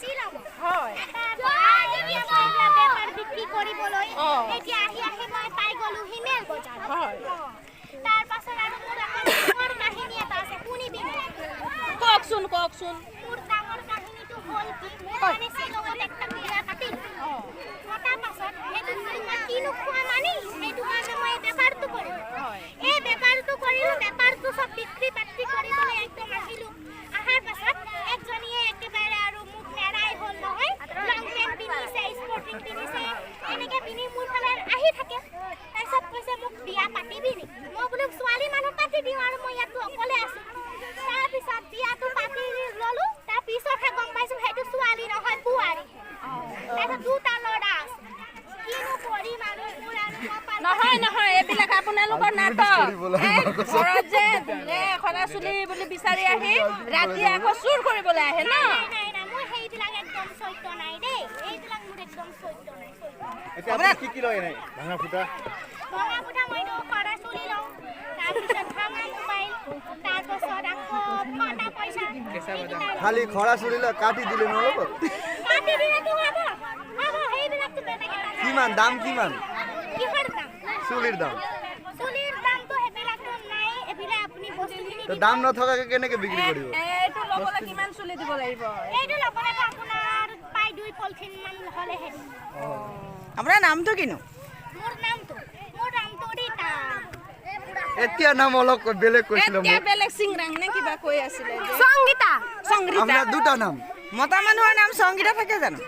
শ্বিলঙত। হয়। তাৰপৰা বেপাৰ বিক্ৰী কৰিবলৈ এতিয়া আহি আহি মই পাই গ'লো হিমেল বজাৰ। হয়। তাৰ পাছত আৰু মোৰ আকৌ ডাঙৰ কাহিনী এটা আছে, শুনিবি নে? কওকচোন, কওকচোন। মোৰ ডাঙৰ কাহিনীটো হ'ল কি, মোৰ মানে শ্বিলঙত একটা বিয়া পাতিলোঁ। পতাৰ পাছত সেইটো মই কিনো খোৱা মানি, সেইটো কাৰণে মই এই বেপাৰটো কৰিলোঁ। এই বেপাৰটো কৰিলোঁ, বেপাৰটো চব বিক্ৰী পাতি কৰিবলৈ একদম আহিলোঁ। অহাৰ পাছত একজনীয়ে একেবাৰে আৰু মোক নেৰাই হ'ল নহয়, লং পেণ্ট পিন্ধিছে, স্পৰ্টিং পিন্ধিছে, এনেকৈ পিন্ধি মোৰ ফালে আহি থাকে। তাৰপিছত কৈছে, মোক বিয়া পাতিবি নেকি? মই বোলো ছোৱালী মানুহ, পাতি দিওঁ আৰু মই ইয়াতো অকলে আছোঁ। তাৰপিছত বিয়াটো পাতি ল'লোঁ। তাৰপিছতহে গম পাইছোঁ সেইটো ছোৱালী নহয়, বোৱাৰীহে। তাৰপিছত দুটা ল'ৰা আছে। কিনো কৰিম আৰু, মোৰ আৰু কপাল। নহয় নহয়, এইবিলাক আপোনালোকৰ নাটক। এই ঘৰত যে সৰা চুলি বুলি বিচাৰি আহি ৰাতি আকৌ চুৰ কৰিবলৈ আহে ন? নাই নাই নাই, মোৰ সেইবিলাক একদম চৰিত্ৰ নাই দেই। এইবিলাক মোৰ একদম চৰিত্ৰ নাই, চৰিত্ৰ নাই। এতিয়া আপুনি কি কি লয় এনেই? ভাঙা ফুটা? ভঙা ফুটা মইতো সৰা চুলি লওঁ, তাৰপিছত ভাঙা মোবাইল, তাৰপাছত আকৌ ফটা পইচা, সেইকেইটা লওঁ। খালি খৰা চুলি লৈ কাটি দিলে নহ'ব? কাটি দিলেতো হ'ব হ'ব, সেইবিলাকতো বেলেগ এটা। কিমান দাম, কিমান? কিহৰ দাম? চুলিৰ দাম। চুলিৰ দামটো সেইবিলাকতো নাই, এইবিলাক আপুনি বস্তুখিনি তো দাম নথকাকে কেনেকে বিক্ৰী কৰিব? এইটো ল'বলৈ কিমান চুলি দিব লাগিব? এইটো ল'বলৈতো আপোনাৰ প্ৰায় 2 পলিথিন মান হ'লেহে দিম। আপোনাৰ নামটো কিনো? মোৰ নামটো ৰীতা। এতিয়া নাম অলপ বেলেগ কৈছিলে এতিয়া মোক। বেলেগ চিংৰাং নে কিবা কৈ আছিলে যে। সংগীতা। সংগীতা। আপোনাৰ দুটা নাম। মতা মানুহৰ নাম সংগীতা থাকে জানো?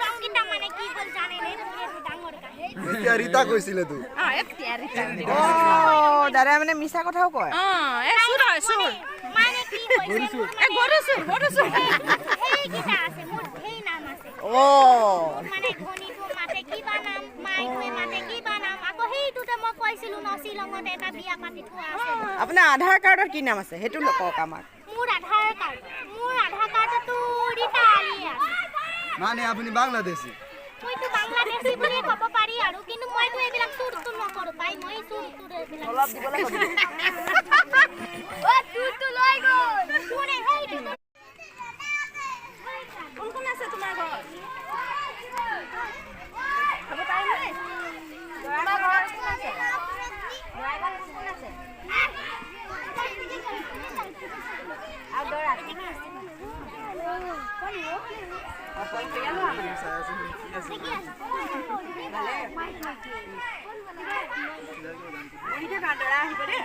সংগীতা মানে কি হ'ল জানেনে? মোৰ এইটো ডাঙৰ কাহিনী। এতিয়া ৰীতা কৈছিলে তো। অ, এতিয়া ৰীতা। অ দাদাই মানে মিছা কথাও কয়। অ, এই চুৰ হয়, চুৰ। মানে কি হৈছে, মোৰ এই গৰু চুৰ, গৰু চুৰ। সেইকেইটা আছে, মোৰ ধেৰ নাম আছে। মোৰ মানে ঘনীটো মাতে কিবা নাম, মাইটোৱে মাতে কিবা নাম। আকৌ সেইটোতে মই কৈছিলো ন, শ্বিলঙত এটা বিয়া পাতি থোৱা আছে। আপোনাৰ আধাৰ কাৰ্ডত কি নাম আছে সেইটো কওক আমাক। মোৰ আধাৰ কাৰ্ডতো ৰীতা আলিয়ে আছে। মানে আপুনি বাংলাদেশী? মইতো বাংলাদেশী বুলিয়ে ক'ব পাৰি আৰু, কিন্তু মইতো এইবিলাক চুৰ তুৰ নকৰো পাই। মই চুৰ তুৰ এইবিলাক অলপ দিবলৈ কবি। তোৰটো লৈ গ'ল কোনে সেইটো? কোন কোন আছে তোমাৰ ঘৰত? খাব পাৰিম নে? তোমাৰ ঘৰত কোন আছে? দৰা ঘৰত কোন কোন আছে? আৰু দৰা? অকলশৰীয়া ল'ৰা মানে। ভালে। বহি থাকা, দৰা আহিব দেই।